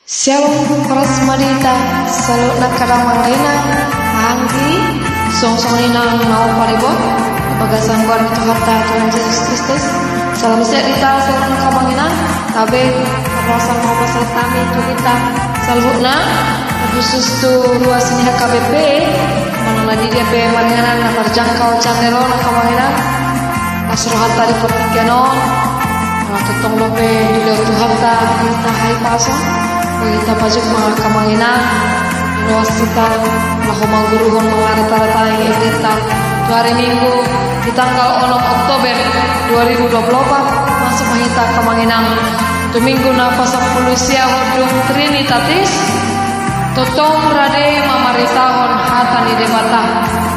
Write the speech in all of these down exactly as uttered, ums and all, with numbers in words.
Syalom, horas ma di hita saluhutna angka damang dainang, anggi, suang songon i nang na umparibot di bagasan goar ni Tuhanta Tuhan Jesus Kristus. Salam sehat di hita saluhutna angka amang inang. Tabe, parhorasan ma hupasahat hami tu hita saluhutna, khusus tu ruas ni H K B P, manang na di dia pe maringanan na tarjangkau channel on angka amang inang. Las rohanta di partingkian on, ala tongtong dope dilehon Tuhanta hita hahipason, boi hita pajuk ma angka amang inang, ruas hita laho mangguruhon mangarata-ratai endenta tu hari Minggu di tanggal onom Oktober dua ribu dua puluh opat, masuk ma hita angka amang inang tu Minggu na pasampulu sia hordung Trinitatis, tongtong rade mamaritahon hata ni Debata,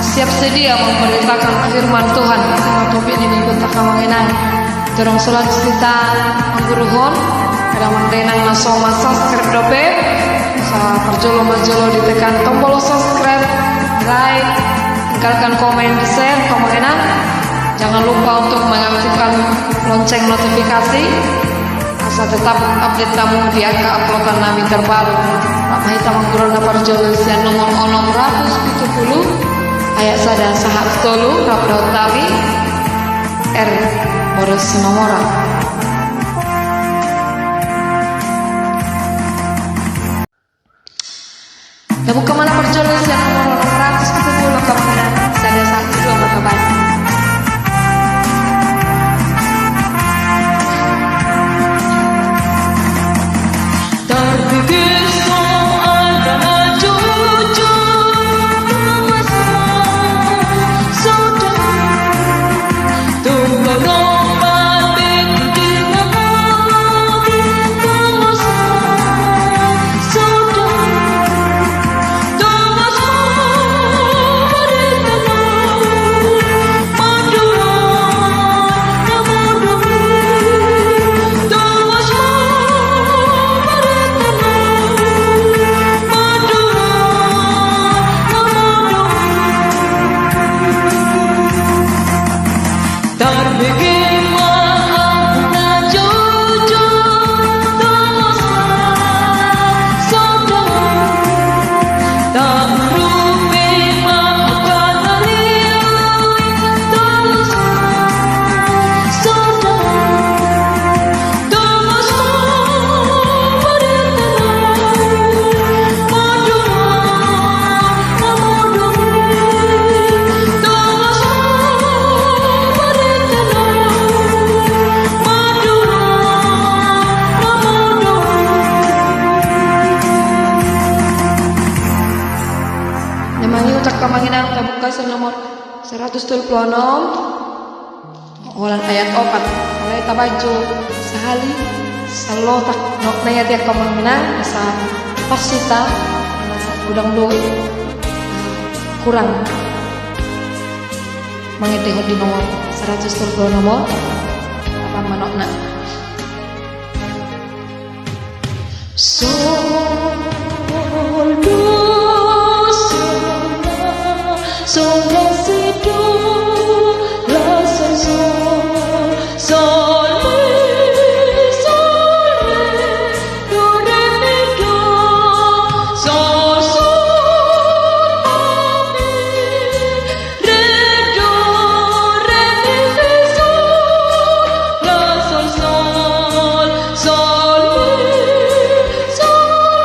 siap sedia memberitakan firman Tuhan, ima topik ni Minggunta angka amang inang. Torang so las hita mangguruhon, angka damang dainang na so mansubscribe dope, sai parjolo ma jolo ditekan tombol subscribe, like, tinggalkan komen, share, angka amang inang. Jangan lupa untuk mengaktifkan lonceng notifikasi, asa tetap update hamu di angka uploadan nami terbaru. Rap ma hita mangguruhon na parjolo sian nomor onom ratus pitu pulu, ayat sada sahat tolu, rap dohot hami, R. Boru Sinomora. Tabuka ma na parjolo sian nomor onom ratus pitu pulu, angka amang inang, sada sahat tolu, angka amang inang. Na mangihut angka amang inang, tabuka sian nomor seratus tolu puluh enam. Holan ayat opat. Alai tabaen jo sahali, salotak, no, na ia dia angka amang inang, asa pas hita, asa godang do, kurang. Mangendehon di nomor seratus tolu puluh enam. Apa manokna? Sol, do, sol, la, sol, la, si, do, la, sol, sol, sol, mi, sol, re, do, re, mi, do, sol, sol, fa, mi, re, do, re, mi, fa, sol, la, sol, sol, sol, mi, sol,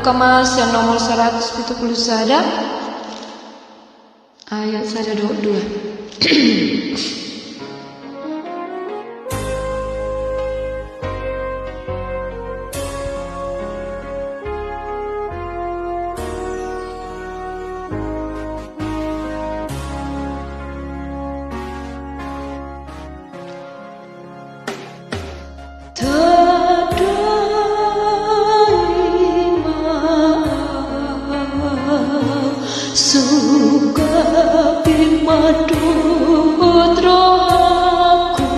Mas, yang nomor seratus pitu puluh sada, ayat sada dohot dua. Tarima au, suka pe mandok rohangku.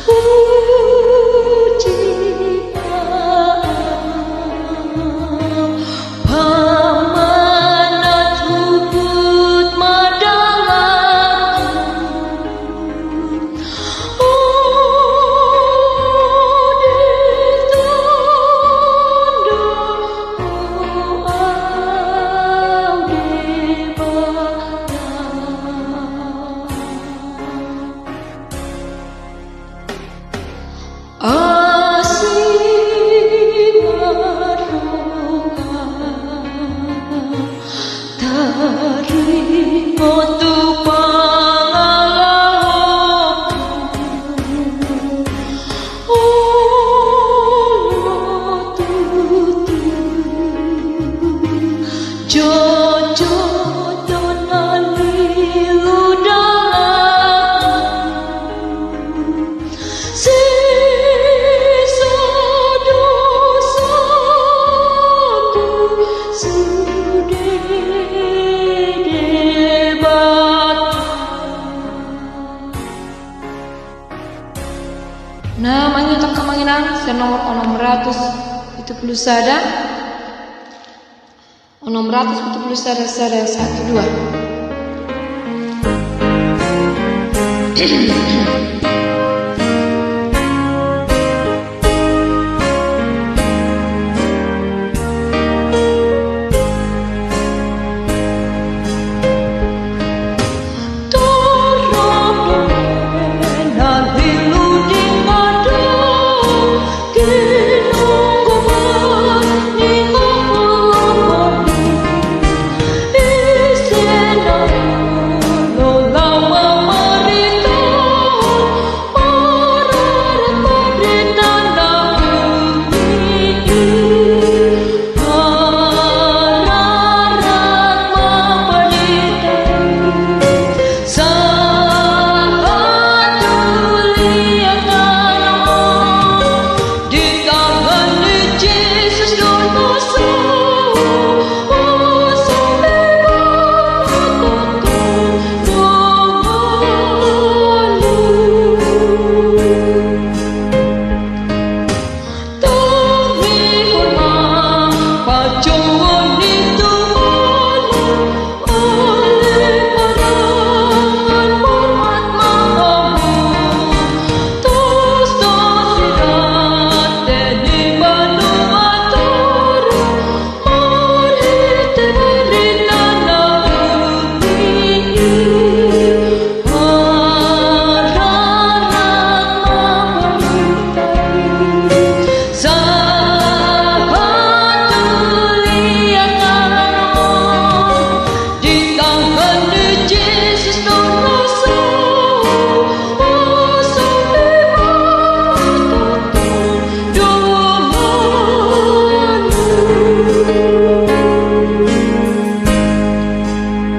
Puji ma au, pamanat huhut ma tanganku. O ditandok ho au Debata. Asi ma roham, taringot tu pangalahoku. Olo tutu, jotjot do na lilu dalanku. Sesa dosaku sude, Debata. Na mangihut angka amang inang, sian nomor onom ratus pitu puluh sada. Onom ratus pitu puluh sada, sada satu dua.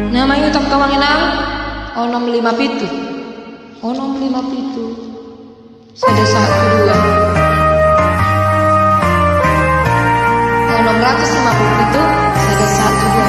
Na mangihut angka amang inang, onom lima pitu. Onom lima pitu. Sada satu dua. Onom ratus lima puluh pitu, sada satu dua.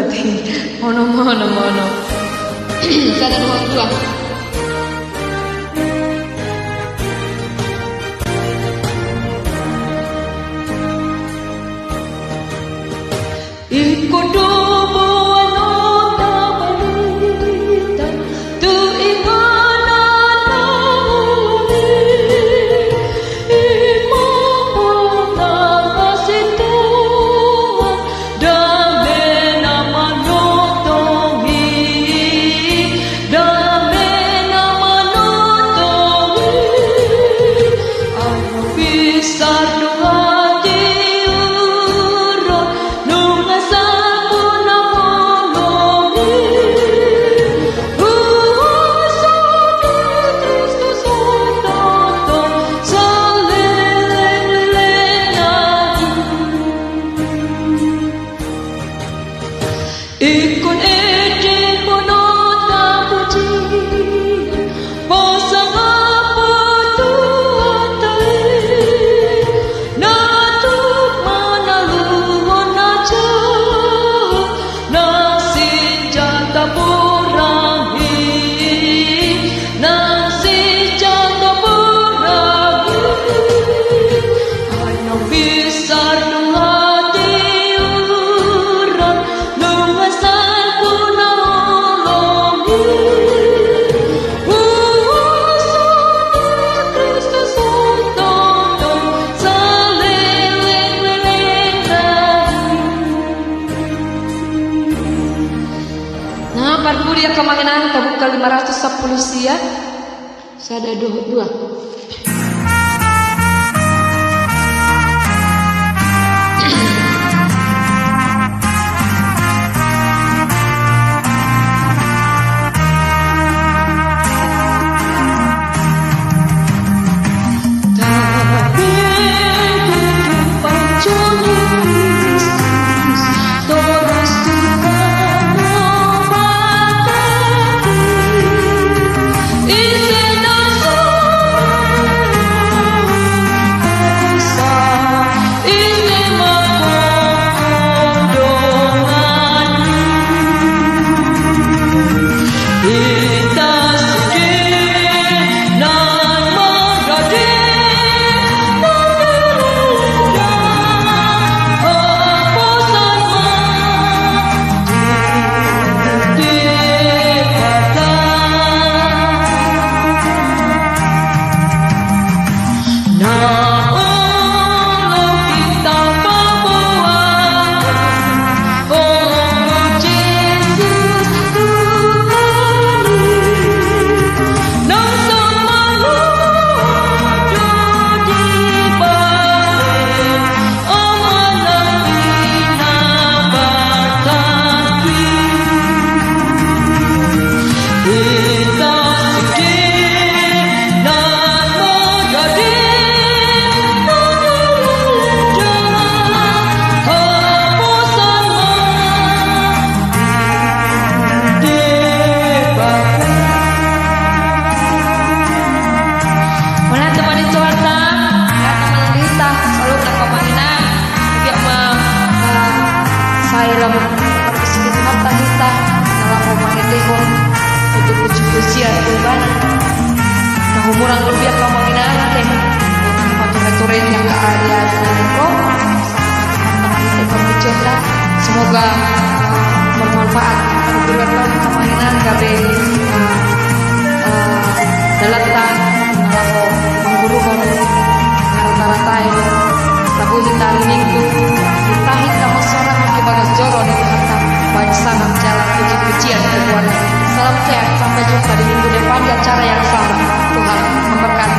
Ono, ono, ono. Sada, dua, dua. Ingkon do boanon na barita tu inganan na uli, i ma boanon na sintua, dame na manongtong i, dame na manongtong i. Ai naung bisar do hatiuron, nunga salpu na holong i. Huhut songon Kristus tongtong, saleleng-lelengna. Ingkon ende boanonta pujian, pasangapon Tuhanta i, na tuk manaluhon na jahat, na sinjata borang i, na sinjata borang i. Ai naung bisar do hatiuron, nunga salpu na holong i. Huhut songon Kristus tongtong, saleleng-lelengna. Nah, parpudi angka amang inang, tabuka lima ratus sampulu sia. Sada, dua, dua. Mauliate ma di Tuhanta, mauliate ma di hita, saluhutna angka amang inang, gabe ma, eh, sai lam parkisian Tuhanta hita, na laho mangatahon, untuk puji-pujian tu Ibana. Nah, umur angka lubiak angka amang inang, oke. Pature-ture yang keadaan, Semoga bermanfaat. Kebetulan kemarin gabe, eh, eh, dalan ta, eh, mangguruhon, rata-rata i, tabuhi hari Minggu, tahit kamu seorang lagi bagas joro di harta, baik sangat jalan puji-pujian kepada. Salam sehat, sampai jumpa di minggu depan di acara yang sama. Tuhan memberkati.